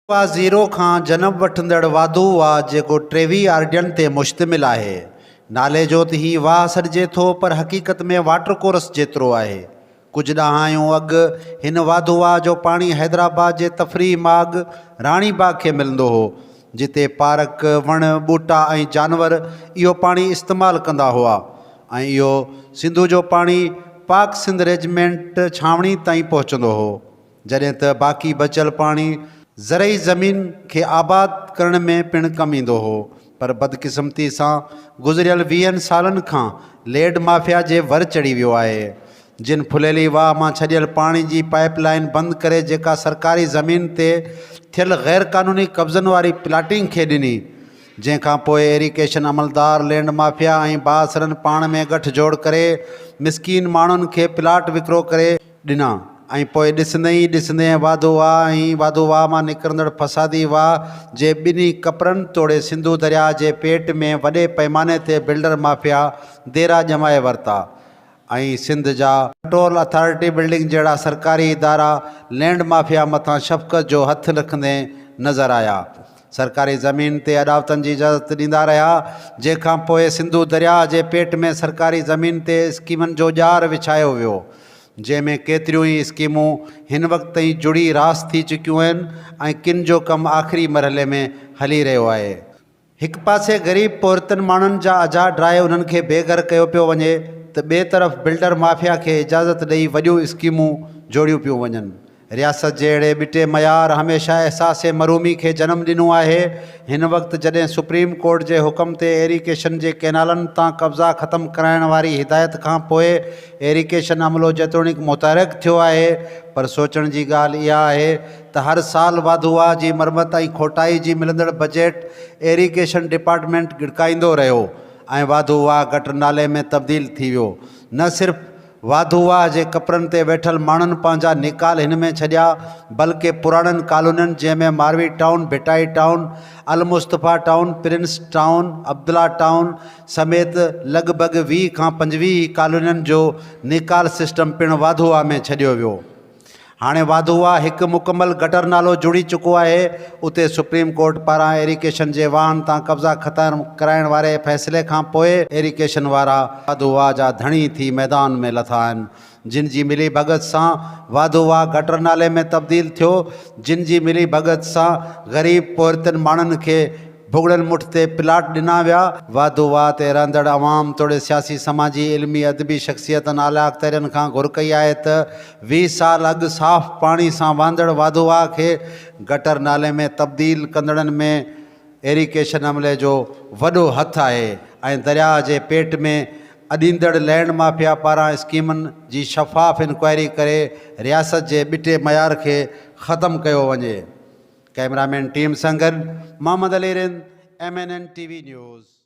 واهه زيرو کان جنم وٺندڙ واڌو واهه جيڪو 23 آرڊين تي مشتمل آهي. نالي جو ته هي واهه سڏجي ٿو پر حقيقت ۾ واٽر ڪورس جيترو آهي. ڪجهه ڏهايون اڳ هن واڌو واهه جو پاڻي حيدرآباد جي تفريح ماڳ راڻي باغ کي ملندو هو، جتي پارڪ، وڻ، ٻوٽا ۽ جانور اهو پاڻي استعمال ڪندا هئا ۽ اهو سنڌو جو پاڻي پاڪ سنڌ ريجمينٽ ڇانوڻي تائين پهچندو هو. جڏهن ته باقي بچيل پاڻي زرعي زمين کي آباد ڪرڻ ۾ پڻ ڪم ايندو هو پر بدقسمتي سان گذريل ويهن سالن کان ليڊ مافيا جي ور چڙهي ويو آهي جن ڦليلي واهه مان ڇڏيل پاڻي جي پائيپ لائين بند ڪري جيڪا سرڪاري زمين تي ٿيل غيرقانوني قبضن واري پلاٽنگ کي ڏني جنهن کان پوء ايريگيشن عملدار، لينڊ مافيا ۽ بااثرن پاڻ ۾ ڳٺ جوڙ ڪري مسڪين ماڻهن کي پلاٽ وڪرو ڪري ڏنا ۽ پوء ڏسندي ئي ڏسندي واڌو واهه ۽ واڌو واهه مان نڪرندڙ فسادي واهه جي ٻنهي ڪپرن توڙي سنڌو درياهه جي پيٽ ۾ وڏي پئماني تي بلڊر مافيا ديرا ڄمائي ورتا ۽ سنڌ جا ڪنٽرول اٿارٽي بلڊنگ جهڙا سرڪاري ادارا لينڊ مافيا مٿان شفقت جو هٿ رکندي نظر آيا. سرڪاري زمين تي اڏاوتن جي اجازت ڏيندا رهيا، جنهن کان پوء سنڌو درياهه جي پيٽ ۾ سرڪاري زمين تي اسڪيمن جو ڄار وڇايو ويو، جنهن ۾ ڪيتريون ئي اسڪيمون هن وقت تائين جڙي راس ٿي چڪيون آهن ۽ ڪن جو ڪم آخري مرحلي ۾ هلي رهيو آهي. هڪ پاسي غريب پورهيتن ماڻهن جا اجها ڊاهي انهن کي بي گهر ڪيو پيو وڃي ته ٻئي طرف بلڊر مافيا کي اجازت ڏئي وڏيون اسڪيمون جوڙيون پيون وڃن. رياست جي اهڙي ٻٽي معيار هميشه احساس محرومي کي جنم ڏنو آهي. هن وقت جڏهن سپريم ڪورٽ جي حڪم تي ايريگيشن جي ڪئنالن تان قبضا ختم ڪرائڻ واري هدايت کان پوء ايريگيشن عملو جيتوڻيڪ متحرڪ ٿيو آهي پر سوچڻ جي ڳالهه اها آهي ته هر سال واڌو واهه جي مرمت ۽ کوٽائي جي ملندڙ بجيٽ ايريگيشن ڊپارٽمينٽ ڳڙڪائيندو رهيو ۽ واڌو واهه گٽر نالي ۾ تبديل ٿي ويو. نه صرف واڌو واهه جي ڪپرن تي ويٺل ماڻهن پنهنجا نيڪال هن ۾ ڇڏيا بلڪه پراڻن ڪالونين جنهن ۾ Marvi town, Bhittai town, Al-Mustafa town, prince town, Abdullah town سميت لڳ ڀڳ 20 کان 25 ڪالونين جو نيڪال سسٽم پڻ واڌو واهه ۾ ڇڏيو ويو. هاڻي واڌو واهه هڪ مڪمل گٽر نالو جڙي چڪو آهي، اتي سپريم ڪورٽ پاران ايريگيشن جي واهن تان قبضا ختم ڪرائڻ واري فيصلي کان پوء ايريگيشن وارا واڌو واهه جا ڌڻي ٿي ميدان ۾ لٿا آهن، جن جي ملي ڀڳت سان واڌو واهه گٽر نالي ۾ تبديل ٿيو، جن جي ملي ڀڳت سان غريب پورهيتن ماڻهن کي ڀڳڙن مٺ تي پلاٽ ڏنا ويا. واڌو واهه تي رهندڙ عوام توڙي سياسي سماجي علمي ادبي شخصيتن اعليٰ اختيارين کان گهر ڪئي آهي ته 20 سال اڳ صاف پاڻي سان وهندڙ واڌو واهه کي گٽر نالي ۾ تبديل ڪندڙن ۾ ايريگيشن عملي جو وڏو هٿ آهي ۽ درياهه جي پيٽ ۾ اڏيندڙ لينڊ مافيا پاران اسڪيمن جي شفاف انڪوائري ڪري رياست جي ٻٽي معيار کي ختم ڪيو وڃي. ڪئميرا مين ٽيم سان گڏ Muhammad Ali Rind, M N N T V news.